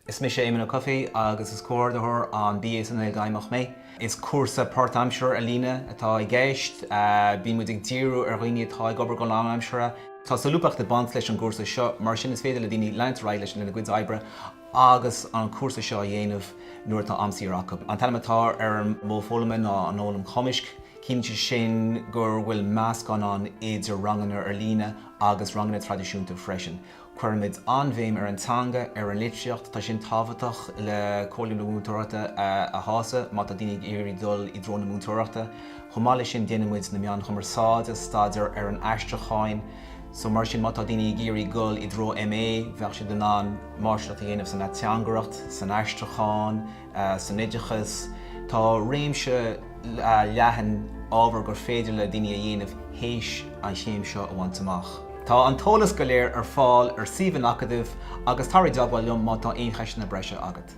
Is mise Éamon Ó Cofaigh agus is comhordaitheoir an BA sa nGaeilge Fheidhmeach mé. Is cúrsa páirtaimseartha ar líne atá i gceist. Bíonn muid ag díriú ar dhaoine atá ag obair go lánaimseartha. Tá solúbthacht ag baint leis an gcúrsa seo, mar sin is féidir le daoine leanúint ar aghaidh leis lena gcuid oibre agus an cúrsa seo a dhéanamh nuair atá am saor acu. An t-ainm atá ar an modh foghlama ná an fhoghlaim chumaisc. Ciallaíonn sé sin go bhfuil meascán ann idir ranganna ar líne agus ranganna traidisiúnta freisin. Cuirimid an-bhéim ar an teanga, ar an litríocht, tá sin tábhachtach le Comhairle na Múinteoireachta a shásamh má tá daoine ag iarraidh dul i dtreo na múinteoireachta. Chomh maith leis sin déanaimid na meáin chumarsáide, staidéar ar an aistriúcháin, so mar sin má tá daoine ag iarraidh dul i dtreo MA bheadh siad in ann máistreacht a dhéanamh san ateangaireacht, san aistriúchán, san oideachas. Tá réimse leathan ábhar gur féidir le daoine a dhéanamh théis an chéim seo a bhaint amach. Tá an t-eolas go léir ar fáil ar suíomh an Acadaimh agus tar i dteagmháil liom má tá aon cheisteanna breise agat.